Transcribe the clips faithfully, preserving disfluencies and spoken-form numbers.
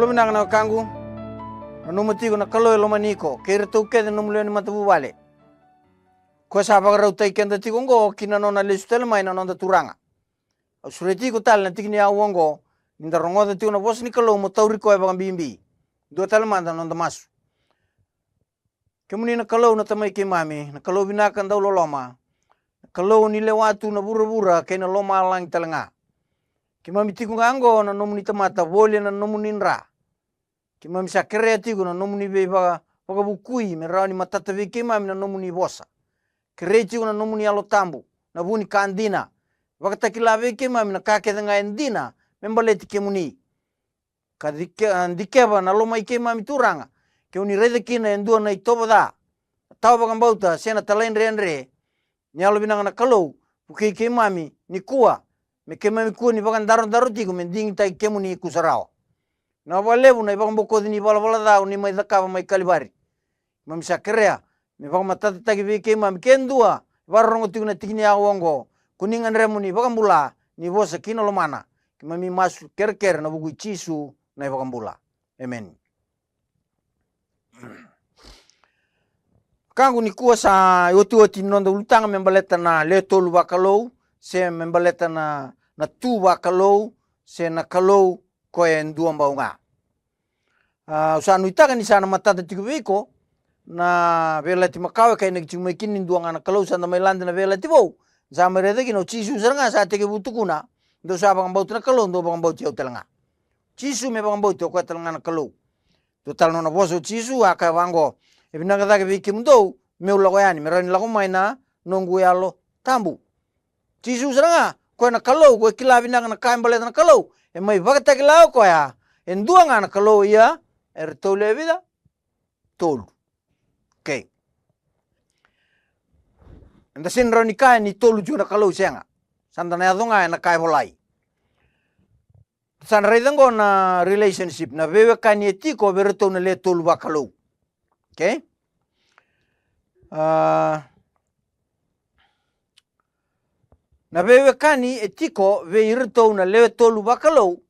Vinaka na wekaqu. Nanuma tiko na Kalou e lomani iko kei iratou kece na nomu lewe ni matavuvale. Ko sa vakarautaki keda tiko oqo ki na nona lesu tale mai na noda Turaga. Au sureti iko tale na tiki ni aua oqo, ni da rogoca tiko na vosa ni Kalou mo tauri koya vakabibi. Dua tale mada na noda masu. Kemuni na Kalou na Tamai keimami, na Kalou vinaka dau loloma, na Kalou ni lewa tu na vuravura kei na lomalagi tale ga. Keimami tiko ga oqo na nomuni tamata voli ena nomuni dra. Keimami sa kerea tiko na nomuni veivaka, vakavukui me rawa ni matata vei keimami na nomuni vosa. Kerei tiko na nomuni Yalo Tabu, na vu ni ka dina. Vakatakila vei keimami na ka kece ga e dina me baleti kemuni. Ka dike-, a, dikeva na lomai keimami Turaga, ke o ni raica kina e dua na itovo ca, na tawa vakabauta se na talaidredre. Ni yalovinaka na Kalou, vukei keimami nikua, me keimami kua ni vakadarodaro tiko me digitaki kemuni kusarawa. Na vakalevu na ivakabokoci ni valavala ca o ni mai cakava mai Kalivari. Keimami sa kerea me vakamatatataki vei keimami ke dua e vakarorogo tiko na tiki ni aua oqo, ko ni gadreva mo ni vakabula, ni vosa ki na lomana. Keimami masu kerekere ena vuku i Jisu na iVakabula. Emeni. Wekaqu, nikua sa iotioti ni noda ulutaga me baleta na lewe tolu vakalou, se me baleta na, na tu vakalou, se na Kalou koya e dua bau ga. A, au sa nuitaka ni sa na matata tiko vei iko na Veiyalayalati Makawa, e kainaki tiko mai kina ni dua ga na Kalou, sa da mai lade na Veiyalayalati Vou, sa mai raica kina o Jisu sara ga sa tekivu tukuna: Dou sa vakabauti na Kalou, dou vakabauti au tale ga. Jisu me vakabauti, o koya tale ga na Kalou. Dua tale na nona vosa o Jisu, a kaya vaqo: E vinaka cake vei kemudou meu lako yani, me rawa ni lako mai na noqu Yalo Tabu. Jisu sara ga, koya na Kalou, koya e kila vinaka na ka e baleta na Kalou, e mai vakatakila o koya e dua ga na Kalou, ia e ratou lewe vica? Tolu. Okay. Eda sega ni rawa ni kaya ni tolu tiko na Kalou, sega. Sa da na yaco ga ena ka e volai. Sa na raica oqo na relationship, na veiwekani e tiko vei iratou na lewe tolu vakalou. Okay? A, na veiwekani e tiko vei iratou na lewe tolu vakalou.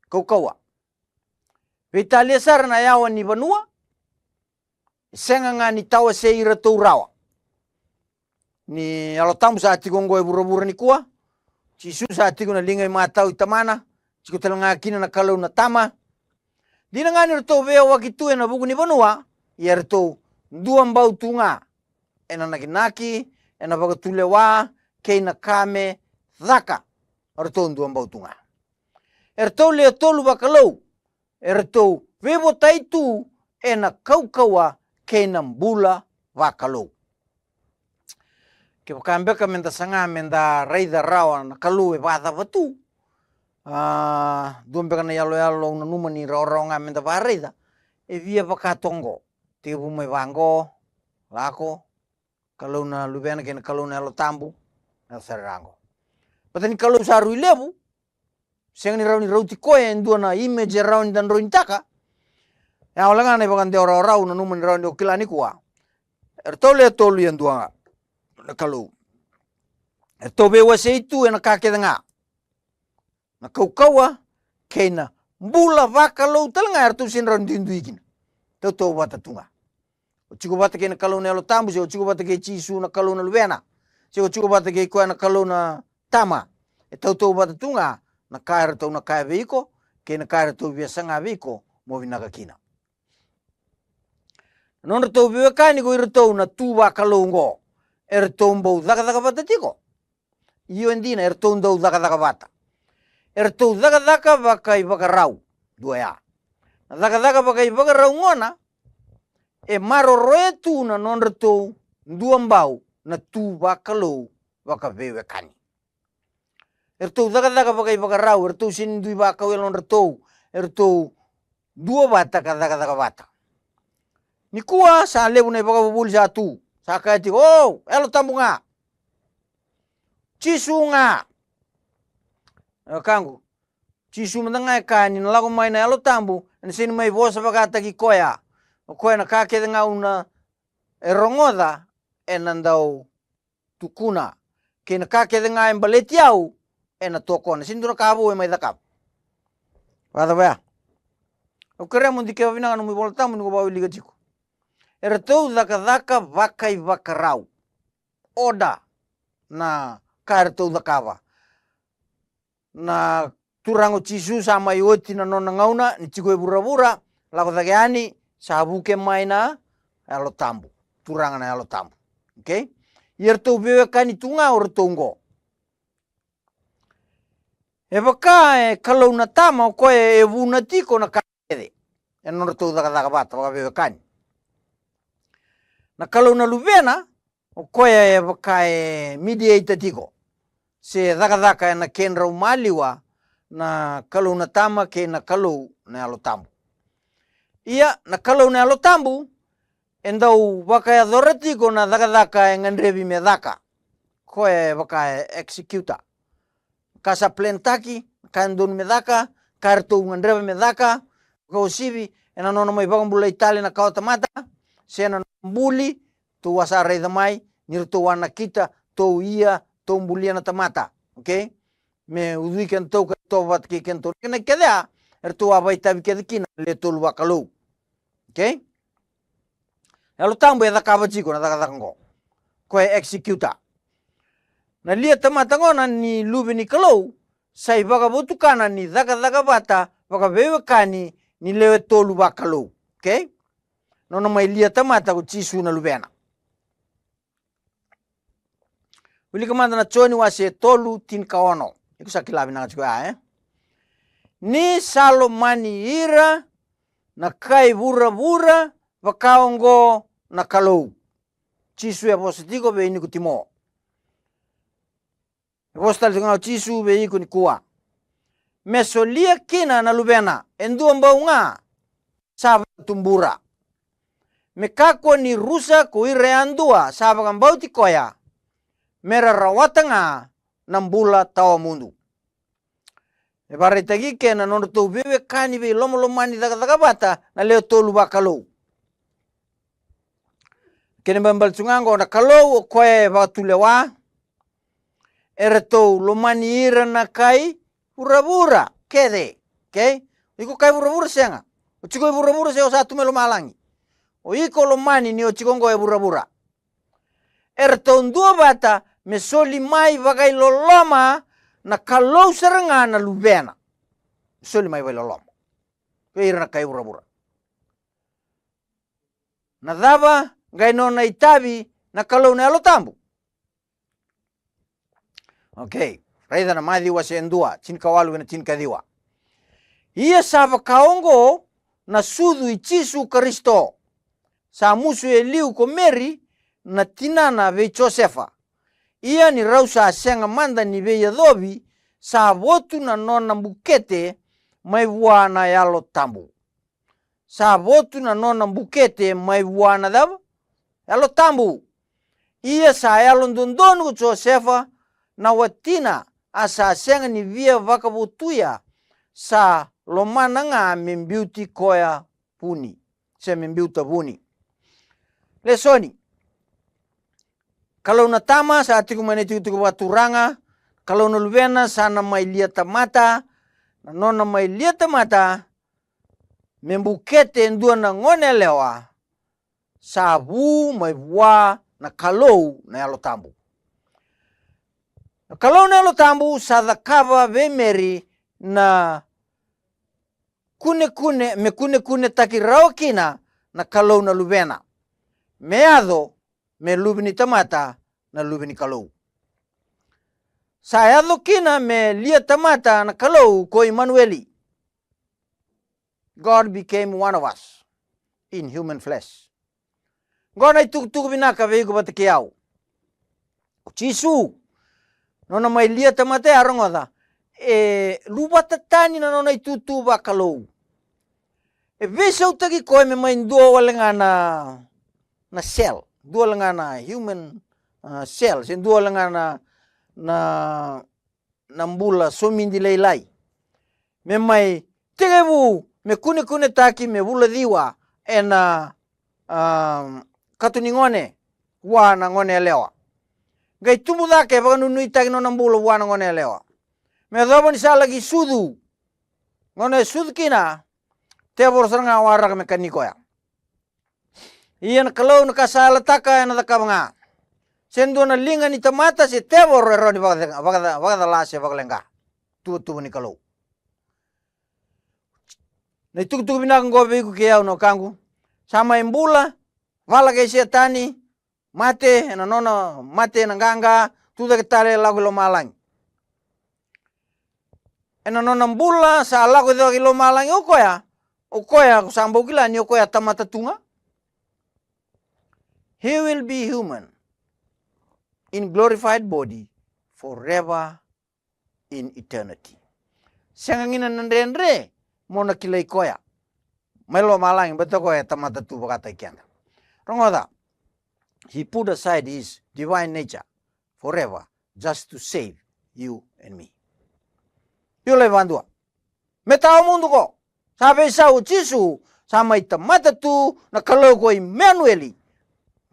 Kaukauwa. Veitalia sara na yawa ni vanua, e sega ga ni tawasei iratou rawa. Ni Yalo Tabu sa tiko oqo e vuravura nikua. Jisu sa tiko na liga imatau i Tamana, tiko tale ga kina na Kalou na Tama. Dina ga ni ratou veiyawaki tu ena vuku ni vanua, ia eratou dua bau tu ga ena nakinaki, ena vakatulewa, kei na ka me caka. Eratou dua bau tu ga. Eratou lewe tolu vakalou, eratou veivotai tu ena kaukauwa kei na bula vakalou. Kevaka beka meda saga meda raica rawa na Kalou e vakacava tu, a, dua beka na iyaloyalo au nanuma ni rawarawa ga meda vakaraica, e via vaka toka oqo. Tekivu mai vaqo, lako, Kalou na Luvena kei na Kalou na Yalo Tabu, na sara oqo. Baleta ni Kalou sa rui levu, sega ni rawa ni rauti koya e dua na image e rawa ni da droinitaka. E a wale ga na ivakadewa rawarawa, nanuma ni rawa ni o kila nikua. Eratou lewe tolu ia dua ga na Kalou. Eratou veiwasei tu ena ka kece ga. Na kaukauwa kei na bula vakalou tale ga eratou sega ni rawa ni duidui kina. Tautauvata tu ga. O tiko vata kei na Kalou na Yalo Tabu, se o tiko vata kei Jisu na Kalou na Luvena, se o tiko vata kei koya na Kalou na Tama, e tautauvata tu ga na ka eratou na kaya vei iko kei na ka eratou via saga vei iko mo vinaka kina. Na nodratou veiwekani ko iratou na tu vakalou oqo, eratou bau cakacaka vata tiko. Io, e dina, eratou dau cakacaka vata. Eratou cakacaka vakaivakarau. Dua ya. Na cakacaka vakaivakarau gona e maroroya tu na nodratou dua bau na tu vakalou vakaveiwekani. Eratou cakacaka vakaivakarau, eratou sega ni dui vakau yalodratou, eratou dua vata ka cakacaka vata. Nikua sa levu na ivakavuvuli sa tu, sa kaya tiko, o, Yalo Tabu ga, Jisu ga. E wekaqu, Jisu mada ga e kaya ni na lako mai na Yalo Tabu, ena sega ni mai vosa vakataki koya. O koya na ka kece ga au na e rogoca ena dau tukuna, kei na ka kece ga e baleti au ena tokona. Sega ni dua na ka vou e mai cakava. Vakacava ya? Au kerea mo dikeva vinaka nomu iVola Tabu ni ko vakawilika tiko. Eratou cakacaka vakaivakarau. Order na ka eratou cakava. Na Turaga o Jisu sa mai oti na nona gauna ni tiko e vuravura, lako cake yani, sa vuke mai na Yalo Tabu. Turaga na Yalo Tabu. Okay? Ia eratou veiwekani tu ga o ratou oqo. E vaka e Kalou na Tama o koya e vuna tiko na ka kece ena nodratou cakacaka vata vakaveiwekani. Na Kalou na Luvena o koya e vaka e mediator tiko se cakacaka ena kedrau maliwa na Kalou na Tama kei na Kalou na Yalo Tabu. Ia na Kalou na Yalo Tabu e dau vakayacora tiko na cakacaka e gadrevi me caka. Koya e vaka e executor. Ka sa plan taki, ka e donu me caka, ka eratou gadreva me caka, vakauasivi ena nona mai vakabulai tale na kawa tamata, se na nona buli, tou a sa raica mai ni ratou a nakita, tou ia, tou bulia na tamata. Okay? Me ucui kedatou ka tovo vata kei kedatou. Na kena kece a eratou a vakaitavi kece kina na lewe tolu vakalou. Okay? Yalo Tabu e cakava tiko na cakacaka oqo. Koya e executor. Na lia tamata gona ni Luve ni Kalou sa ivakavotukana ni cakacaka vata vakaveiwekani ni lewe tolu vakalou. Okay? Nona mai lia tamata ko Jisu na Luvena. Wilika mada na Joni wase tolu tinikaono. Iko sa kila vinaka tiko ya, e? Ni sa lomani ira na kai vuravura vaka oqo na Kalou. Jisu e vosa tiko vei Nikotimo. E vosa tale tiko ga o Jisu vei iko nikua. Me solia kina na Luvena e dua bau ga sa vakatubura. Me kakua ni rusa ko ira yadua sa vakabauti koya, me ra rawata ga na bula tawamudu. E vakaraitaki ke na nodratou veiwekani veilomalomani cakacaka vata na lewe tolu vakalou. Kena ibalebale tu ga oqo na Kalou o koya e vakatulewa, eratou lomani ira na kai vuravura kece. Okay? O iko kai vuravura sega. O tiko e vuravura se o sa tu mai lomalagi. O iko lomani ni o tiko oqo e vuravura. Eratou duavata me soli mai vakailoloma na Kalou sara ga na Luvena. Soli mai vakailoloma vei ira na kai vuravura. Na cava qai nona itavi na Kalou na Yalo Tabu? Okay. Raica na Maciu wase e dua, tinikawalu ena tinikaciwa. Ia sa vaka oqo na sucu i Jisu Karisito. Sa musu e liu ko Meri na tinana vei Josefa. Ia ni rau sa sega mada ni veiyacovi, sa votu na nona bukete mai vua na Yalo Tabu. Sa votu na nona bukete mai vua na cava? Yalo Tabu. Ia sa yalododonu ko Josefa na watina, a sa sega ni via vakavotuya, sa lomana ga me biuti koya vuni, se me biuta vuni. Lesoni. Kalou na Tama sa tiko mai na itikotiko vakaturaga. Kalou na Luvena sa na mai lia tamata. Na nona mai lia tamata me bukete e dua na gone yalewa, sa vu mai vua na Kalou na Yalo Tabu. Na Kalou na Yalo Tabu sa cakava vei Meri na kunekune, me kunekunetaki rawa kina na Kalou na Luvena, me yaco me Luve ni tamata na Luve ni Kalou. Sa yaco kina me lia tamata na Kalou ko Imanueli. God became one of us in human flesh. Qo na itukutuku vinaka vei iko vata kei au. O Jisu, nona mai lia tamata ya, rogoca, e luvata tani na nona itutu vakalou. E veisautaki koya me mai dua wale ga na, na cell, dua wale ga na human, uh, cell, se dua wale ga na, na, na bula somidi lailai. Me mai tekivu me kunekunetaki me vula ciwa ena, um, kato ni gone vua na gone yalewa. Qai tubu cake, vakanuinuitaki nona bula vua na gone yalewa. Me yacova ni sa laki sucu, gauna e sucu kina, Tevoro sara ga waraka me kani koya. Ia na Kalou na ka sa yalataka ena cakava ga. Se dua na liga ni tamata se tevoro e rawa ni vakaca-, vakaca-, vakacala se vakaleqa. Tuvatuva ni Kalou. Na itukutuku vinaka oqo vei iko kei au na wekaqu. Sa mai bula, vala kei Setani, mate, ena nona mate ena qaqa, tucake tale lako i lomalagi. Ena nona bula sa lako cake i lomalagi o koya, o koya ko sa bau kila ni o koya tamata tu ga. He will be human in glorified body forever in eternity. Sega kina na dredre mo na kilai koya mai lomalagi, baleta koya e tamata tu vakataki keda. Rogoca, he put aside his divine nature forever just to save you and me. Io lai vadua. Me tawa mudu ko. Sa veisau o Jisu, sa mai tamata tu na Kalou ko Imenueli.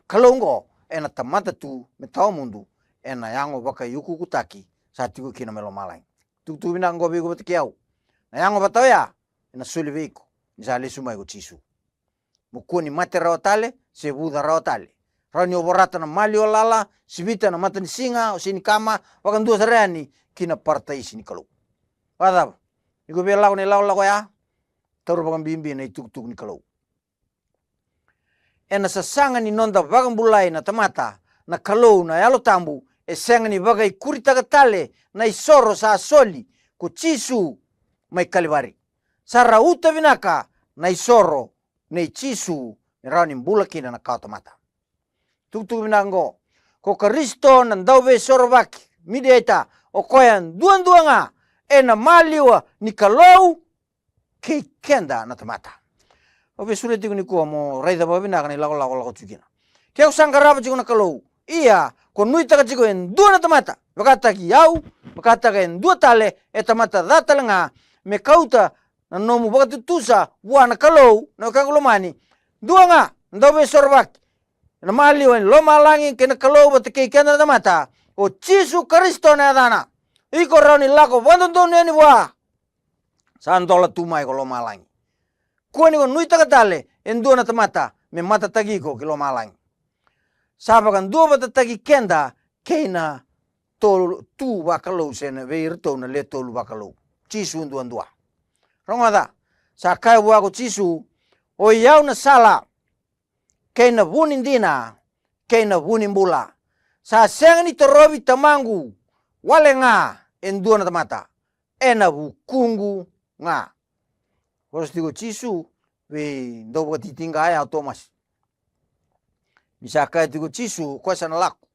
Kalou oqo ena tamata tu me tawa mudu ena yago vakaiukuukutaki sa tiko kina mai lomalagi. Tukutuku vinaka oqo vei iko vata kei au. Na yago vata oya ena soli vei iko ni sa lesu mai ko Jisu. Mo kua ni mate rawa tale se vuca rawa tale. Rawa ni o vorata na maliwa lala, sivita na matanisiga o Senikama, vakadua sara yani ki na parataisi ni Kalou. Vakacava? Iko via lako na ilakolako ya? Taura vakabibi na itukutuku ni Kalou. Ena sasaga ni noda vakabulai na tamata, na Kalou na Yalo Tabu e sega ni vakaikuritaka tale na isoro sa soli ko Jisu mai Kalivari. Sa rauta vinaka na isoro nei Jisu me rawa ni bula kina na kawa tamata. Tukutuku vinaka oqo, ko Karisito na dauveisorovaki, mediator, o koya duadua ga ena maliwa ni Kalou kei keda na tamata. Au via sureti iko nikua mo raica vakavinaka na ilakolako lako tiko kina. Ke ko sa qarava tiko na Kalou, ia ko nuitaka tiko e dua na tamata, vakataki au, vakataka e dua tale, e tamata ca tale ga, me kauta na nomu vakatutusa vua na Kalou, na wekaqu lomani, dua ga na dauveisorovaki ena maliwa ni lomalagi kei na Kalou vata kei keda na tamata, o Jisu Karisito na yacana. Iko rawa ni lako vakadodonu yani vua. Sa dola tu mai ko lomalagi. Kua ni ko nuitaka tale e dua na tamata me matataki iko ki lomalagi. Sa vakaduavatataki keda kei na tolu, tu vakalou se na vei iratou na le tolu vakalou. Jisu duadua. Rogoca, sa kaya vua ko Jisu, o i au na sala, kei na vu ni dina, kei na vu ni bula. Sa sega ni torovi Tamaqu wale ga e dua na tamata, ena vukuqu ga. Vosa tiko Jisu vei dauvakatitiqa ya o Tomasi. Ni sa kaya tiko Jisu, koya sa na lako.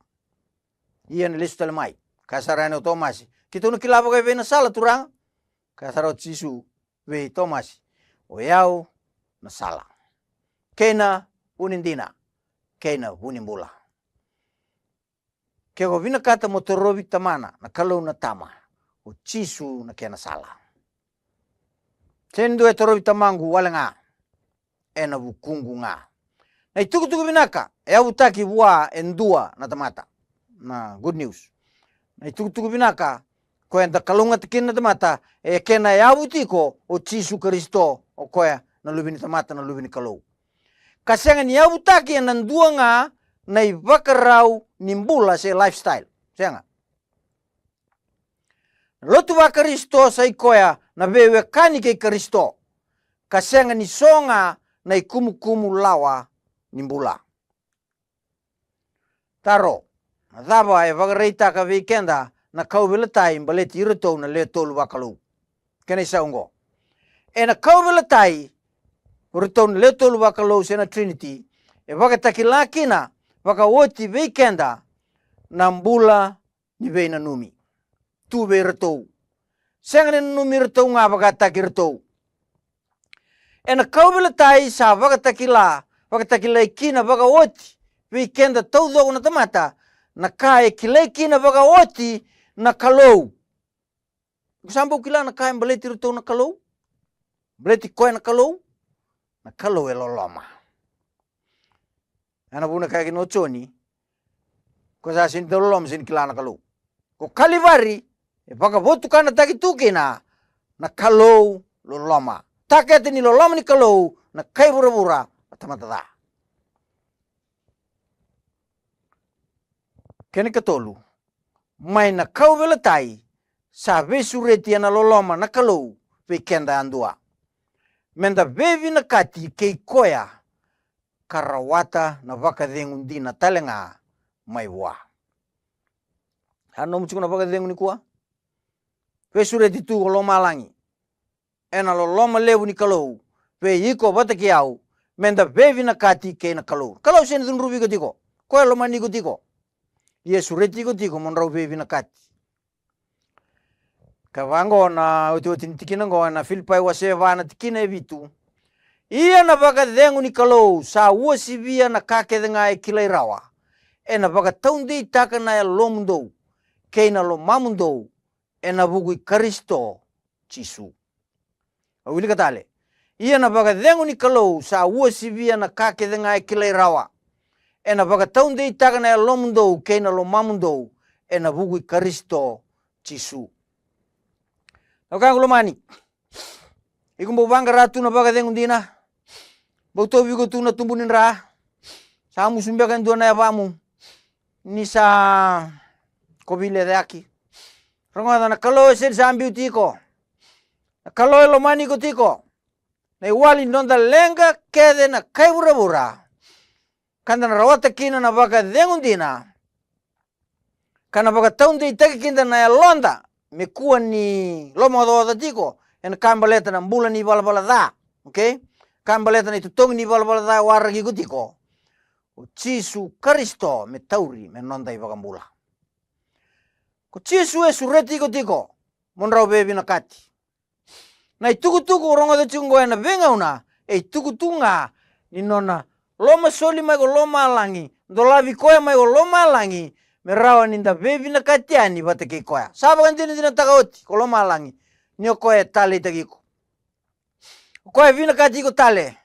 Ia na lesu tale mai. Kaya sara yani o Tomasi, keitou na kila vakaevei na sala, Turaga? Kaya sara o Jisu vei Tomasi, o i au na sala, kei na vu ni dina, kei na vu ni bula. Ke ko vinakata mo torovi Tamana, na Kalou na Tama, o Jisu na kena sala. Sega ni dua e torovi Tamaqu wale ga, ena vukuqu ga. Na itukutuku vinaka e yavutaki vua e dua na tamata. Na good news. Na itukutuku vinaka ko eda kalougata kina na tamata, e kena yavu tiko o Jisu Karisito, o koya na Luve ni tamata, na Luve ni Kalou. Ka sega ni yavutaki ena dua ga na ivakarau ni bula se lifestyle. Sega. Na lotu vaKarisito sa i koya na veiwekani kei Karisito, ka sega ni so ga na ikumukumu lawa ni bula. Taro, na cava e vakaraitaka vei keda na kauveilatai baleti iratou na le tolu vakalou? Kena isau oqo. Ena kauveilatai o iratou na le tolu vakalou se na Trinity, e vakatakila kina vakaoti vei keda na bula ni veinanumi tu vei iratou. Sega ni nanumi iratou ga vakataki iratou. Ena kauveilatai sa vakatakila, vakatakilai kina vakaoti vei keda taucoko na tamata na ka e kilai kina vakaoti na Kalou. Ko sa bau kila na ka e baleti iratou na Kalou? Baleti koya na Kalou? Na Kalou e loloma. Ena vuna kaya kina o Joni, ko sa sega ni dauloloma, sega ni kila na Kalou. Ko Kalivari e vakavotukanataki tu kina na Kalou loloma. Takete ni loloma ni Kalou na kai vuravura na tamata ca. Kena ikatolu, mai na kauveilatai sa veisureti ena loloma na Kalou vei keda yadua, meda veivinakati kei koya ka rawata na vakacegu dina tale ga mai vua. A nomu tiko na vakacegu nikua? Veisureti tu ko lomalagi ena loloma levu ni Kalou vei iko vata kei au, meda veivinakati kei na Kalou. Kalou sega ni cudruvi iko tiko, koya e lomani iko tiko. Ia e sureti iko tiko mo drau veivinakati. Ka vaqo na otioti ni tikina oqo ena Filipai wase va na tikina e vitu. Ia na vakacegu ni Kalou sa uasivia na ka kece ga e kilai rawa, ena vakataudeitaka na yalomudou kei na lomamudou ena vuku i Karisito Jisu. Au wilika tale. Ia na vakacegu ni Kalou sa uasivia na ka kece ga e kilai rawa, ena vakataudeitaka na yalomudou kei na lomamudou ena vuku i Karisito Jisu. Na wekaqu lomani, iko bau vaqara tu na vakacegu dina? Bau tauvi iko tu na tubu ni dra? Sa musu beka e dua na yavamu ni sa kovile cake? Rogoca, na Kalou e sega ni sa biuti iko. Na Kalou e lomani iko tiko. Na iwali ni noda leqa kece na kai vuravura, ka da na rawata kina na vakacegu dina, ka na vakataudeitaki kina na yaloda me kua ni lomaocaoca tiko ena ka baleta na bula ni valavala ca. Okay? Ka baleta na itotogi ni valavala ca e waraki iko tiko. O Jisu Karisito me tauri me noda iVakabula. Ko Jisu e sureti iko tiko mo drau veivinakati. Na itukutuku o rogoca tiko oqo ena veigauna e itukutuku ga ni nona lomasoli mai ko lomalagi, dolavi koya mai ko lomalagi, me rawa ni da veivinakati yani vata kei koya. Sa vakadinadinataka oti ko lomalagi ni o koya e taleitaki iko. O koya e vinakati iko tale.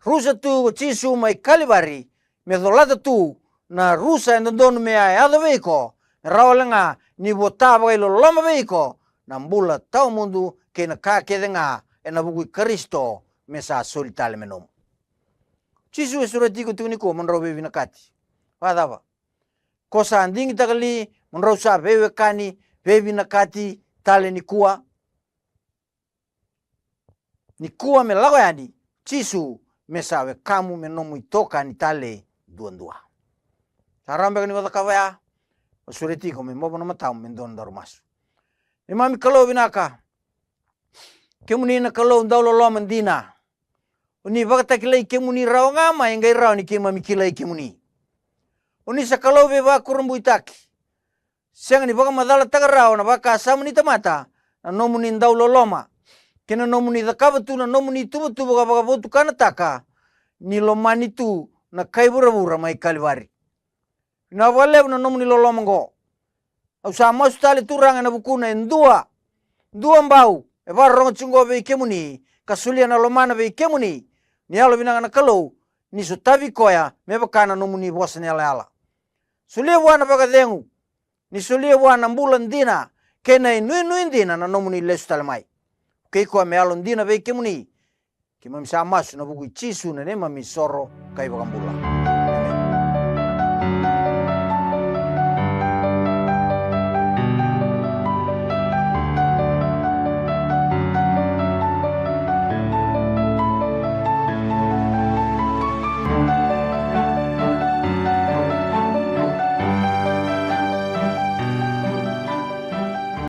Rusa tu ko Jisu mai Kalivari me colata tu na rusa e dodonu me a yaco vei iko, me rawa wale ga ni vota vakailoloma vei iko na bula tawamudu kei na ka kece ga ena vuku i Karisito me sa soli tale me nomu. Jisu e sureti iko tiko nikua mo drau veivinakati. Vakacava? Ko sa digitaka li mo drau sa veiwekani, veivinakati tale nikua? Nikua me lako yani Jisu me sa wekamu, me nomu itokani tale duadua. Sa rawa beka ni o cakava ya? Au sureti iko me bova na matamu me dua na daru masu. Neimami Kalou vinaka, kemuni na Kalou dau loloma dina. O ni vakatakilai kemuni rawa ga mai e qai rawa ni keimami kilai kemuni. O ni sa Kalou veivakurabuitaki. Sega ni vakamacalataka rawa na vakasama ni tamata na nomuni dau loloma kei na nomuni cakava tu na nomuni tuvatuva ka vakavotukanataka ni lomani tu na kai vuravura mai Kalivari. Vinaka vakalevu na nomuni loloma oqo. Au sa masu tale Turaga ena vukuna e dua, dua bau e vakarorogo tiko oqo vei kemuni ka solia na lomana vei kemuni. Ni yalovinaka na Kalou ni sotavi koya me vaka na nomuni vosa ni yalayala. Solia vua na vakacegu, ni solia vua na bula dina kei na inuinui dina na nomuni lesu tale mai. Kei koya me yalodina vei kemuni. Keimami sa masu ena vuku i Jisu na neimami soro ka iVakabula.